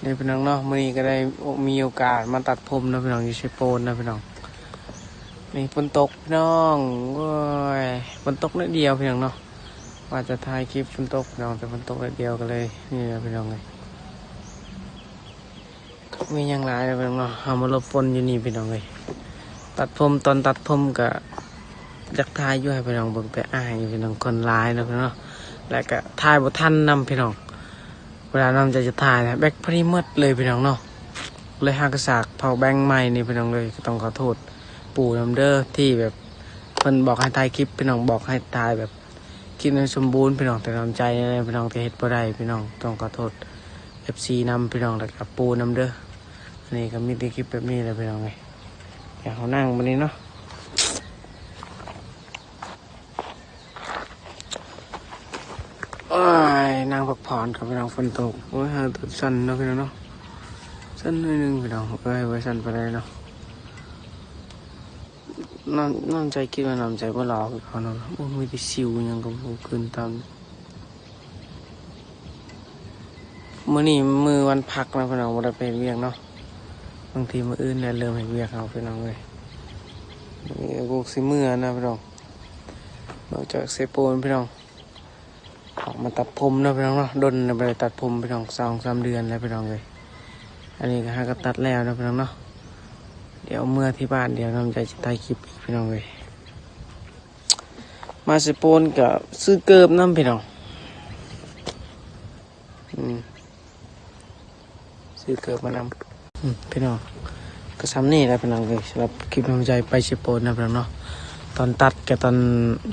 ນີ້ພີ່ນ້ອງເນາະ ມື້ນີ້ກໍໄດ້ມີໂອກາດມາຕັດຜົມເນາະພີ່ນ້ອງ ຢູ່ເຊໂປນເນາະພີ່ນ້ອງ. ນີ້ຝົນຕົກພີ່ນ້ອງ ໂອ້ຍ ຝົນຕົກໜ້ອຍດຽວພີ່ນ້ອງເນາະ. ວ່າຈະຖ່າຍຄລິບຝົນຕົກພີ່ນ້ອງ ແຕ່ຝົນຕົກໜ້ອຍດຽວກໍເລີຍ ນີ້ແຫຼະພີ່ນ້ອງເອີຍ. ມີຫຍັງຫຼາຍແລ້ວພີ່ນ້ອງເນາະ ເຮົາມາຫຼົບຝົນຢູ່ນີ້ພີ່ນ້ອງເອີຍ. ຕັດຜົມ ຕອນຕັດຜົມກະຢາກຖ່າຍຢູ່ ໃຫ້ພີ່ນ້ອງເບິ່ງ ແຕ່ອາຍຢູ່ພີ່ນ້ອງ ຄົນຫຼາຍເນາະພີ່ນ້ອງເນາະ ແລ້ວກະຖ່າຍບໍ່ທັນນຳພີ່ນ້ອງ. ເວລານ້ອງໃຈຈະຖ່າຍນະ ແບັດພໍດີໝົດເລີຍພີ່ນ້ອງເນາະ. ເລີຍຫາກະສາກເຜົາແບັງໃໝ່ນີ້ພີ່ນ້ອງເອີຍ. ກໍຕ້ອງຂໍໂທດປູ່ນຳເດີ ທີ່ແບບເພິ່ນບອກໃຫ້ຖ່າຍຄລິບພີ່ນ້ອງ ບອກໃຫ້ຖ່າຍແບບ ຄລິບໃຫ້ສົມບູນພີ່ນ້ອງ ແຕ່ນ້ຳໃຈນີ້ແຫຼະພີ່ນ້ອງ ທີ່ເຮັດບໍ່ໄດ້ພີ່ນ້ອງ. ຕ້ອງຂໍໂທດເອັບຊີນຳພີ່ນ້ອງ ແລ້ວກໍປູ່ນຳເດີ. ອັນນີ້ກໍມີແຕ່ຄລິບແບບນີ້ແຫຼະພີ່ນ້ອງເອີຍ. ດຽວເຮົານັ່ງບັດນີ້ເນາະ. ໂອ້ຍ ນັ່ງພັກຜ່ອນກັນພີ່ນ້ອງ ຝົນຕົກ. ໂອ້ຍ ຫາຕົວສັ່ນເນາະພີ່ນ້ອງເນາະ ສັ່ນໜ້ອຍໜຶ່ງພີ່ນ້ອງເອີຍ ບໍ່ສັ່ນປານໃດເນາະ. ນ້ຳ ນ້ຳໃຈຄິດວ່ານ້ຳໃຈບໍ່ຫຼາວຄືເກົ່າເນາະ. ໂອ້ ມີແຕ່ສິວຫຍັງກໍບໍ່ຂຶ້ນຕາມ. ມື້ນີ້ມື້ວັນພັກເນາະພີ່ນ້ອງ ບໍ່ໄດ້ໄປເຮັດວຽກເນາະ. ບາງທີມື້ອື່ນແລ້ວເລີ່ມເຮັດວຽກເຮົາພີ່ນ້ອງເອີຍ. ນີ້ລູກຊິເມືອນະພີ່ນ້ອງ ອອກຈາກເຊໂປນພີ່ນ້ອງ. ອອກມາຕັດຜົມເນາະພີ່ນ້ອງເນາະ ດົນແລ້ວບໍ່ໄດ້ຕັດຜົມພີ່ນ້ອງ ສອງສາມເດືອນແລ້ວພີ່ນ້ອງເອີຍ. ອັນນີ້ກໍຫາກໍຕັດແລ້ວເນາະພີ່ນ້ອງເນາະ. ດຽວເມືອທີ່ບ້ານ ດຽວນ້ຳໃຈຈະຖ່າຍຄລິບອີກພີ່ນ້ອງເອີຍ. ມາເຊໂປນກໍຊື້ເກີບນຳພີ່ນ້ອງ ອືມ ຊື້ເກີບມານຳ. ອືມ ພີ່ນ້ອງ ກໍສ່ຳນີ້ແຫຼະພີ່ນ້ອງເອີຍ ສຳລັບຄລິບນ້ຳໃຈໄປເຊໂປນນະພີ່ນ້ອງເນາະ. ຕອນຕັດກັບຕອນ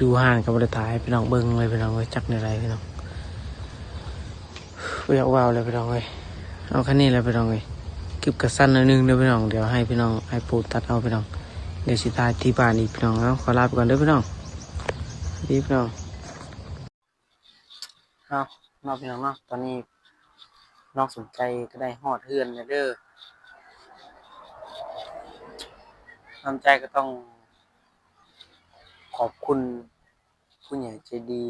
ຢູ່ຮ້ານກໍບໍ່ໄດ້ຖ່າຍໃຫ້ພີ່ນ້ອງເບິ່ງເລີຍພີ່ນ້ອງເອີຍ ຈັກແນວໃດພີ່ນ້ອງ. ບໍ່ຢາກເວົ້າແລ້ວພີ່ນ້ອງເອີຍ ເອົາແຄ່ນີ້ແຫຼະພີ່ນ້ອງເອີຍ. ຄລິບກໍສັ້ນໜ້ອຍໜຶ່ງເດີພີ່ນ້ອງ ດຽວໃຫ້ພີ່ນ້ອງ ໃຫ້ປູຕັດເອົາພີ່ນ້ອງ. ດຽວຊິຖ່າຍທີ່ບ້ານອີກພີ່ນ້ອງ. ເອົາ ຂໍລາໄປກ່ອນເດີພີ່ນ້ອງ ສະຫວັດດີພີ່ນ້ອງ. ເອົາເນາະພີ່ນ້ອງເນາະ ຕອນນີ້ນ້ອງສົມໃຈກໍໄດ້ຮອດເຮືອນແລ້ວເດີ. ນ້ຳໃຈກໍຕ້ອງຂອບຄຸນຜູ້ໃຫຍ່ໃຈດີ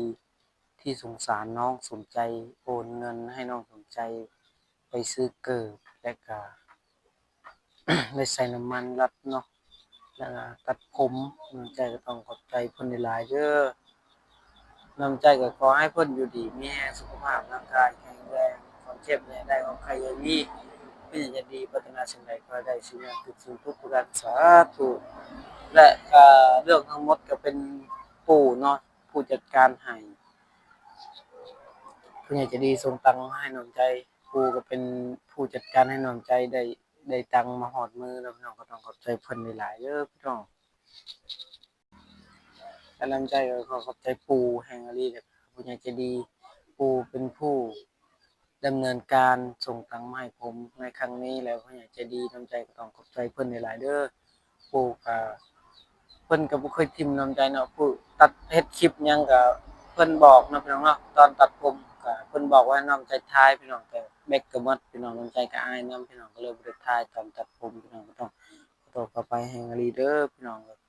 ທີ່ສົງສານນ້ອງສົມໃຈ ໂອນເງິນໃຫ້ນ້ອງສົມໃຈໄປຊື້ເກີບ ແລະກະ ໄດ້ໃສ່ນ້ຳມັນລັດເນາະ ແລ້ວກໍຕັດຜົມ. ນ້ຳໃຈກໍຕ້ອງຂອບໃຈເພິ່ນຫຼາຍໆເດີ. ນ້ຳໃຈກໍຂໍໃຫ້ເພິ່ນຢູ່ດີມີແຮງ ສຸຂະພາບຮ່າງກາຍແຂງແຮງ ຄວາມເຈັບຢ່າໄດ້ ຄວາມໄຂ້ຢ່າມີ. ເພິ່ນຢາກຈະດີ ປາດຖະໜາສິ່ງໃດຂໍໃຫ້ໄດ້ ສິ່ງນັ້ນທຸກສິ່ງທຸກປະການ ສາທຸ. ແລະ ເອີ ເລື່ອງທັງໝົດກໍເປັນປູ່ເນາະ ຜູ້ຈັດການໃຫ້. ຜູ້ໃຫຍ່ໃຈດີສົ່ງຕັງມາໃຫ້ນ້ອງໃຈ ປູ່ກໍເປັນຜູ້ຈັດການໃຫ້ນ້ອງໃຈໄດ້ ໄດ້ຕັງມາຮອດມືແລ້ວ ພີ່ນ້ອງກໍຕ້ອງຂອບໃຈເພິ່ນຫຼາຍໆເດີພີ່ນ້ອງ. ແລະນ້ຳໃຈກໍຂໍຂອບໃຈປູ່ແຮງອີ່ຫຼີ ແລະຜູ້ໃຫຍ່ໃຈດີ. ປູ່ເປັນຜູ້ດຳເນີນການສົ່ງຕັງມາໃຫ້ຜົມໃນຄັ້ງນີ້ ແລະຜູ້ໃຫຍ່ໃຈດີ ນ້ຳໃຈກໍຕ້ອງຂອບໃຈເພິ່ນຫຼາຍໆເດີ. ປູ່ກະ ເພິ່ນກໍບໍ່ເຄີຍຖິ້ມນ້ຳໃຈເນາະ ຜູ້ຕັດເຮັດຄລິບຫຍັງກະເພິ່ນບອກເນາະ ພີ່ນ້ອງເນາະ. ຕອນຕັດຜົມກະເພິ່ນບອກວ່າໃຫ້ນ້ອງໃຈຖ່າຍ ພີ່ນ້ອງ ແຕ່ແບັດກໍໝົດ ພີ່ນ້ອງ. ນ້ອງໃຈກໍອາຍນຳ ພີ່ນ້ອງ ກໍເລີຍບໍ່ໄດ້ຖ່າຍຕອນຕັດຜົມ ພີ່ນ້ອງ. ກໍຕ້ອງຂໍໂທດຂໍອະໄພແຮງອີ່ຫຼີເດີພີ່ນ້ອງເອີຍ.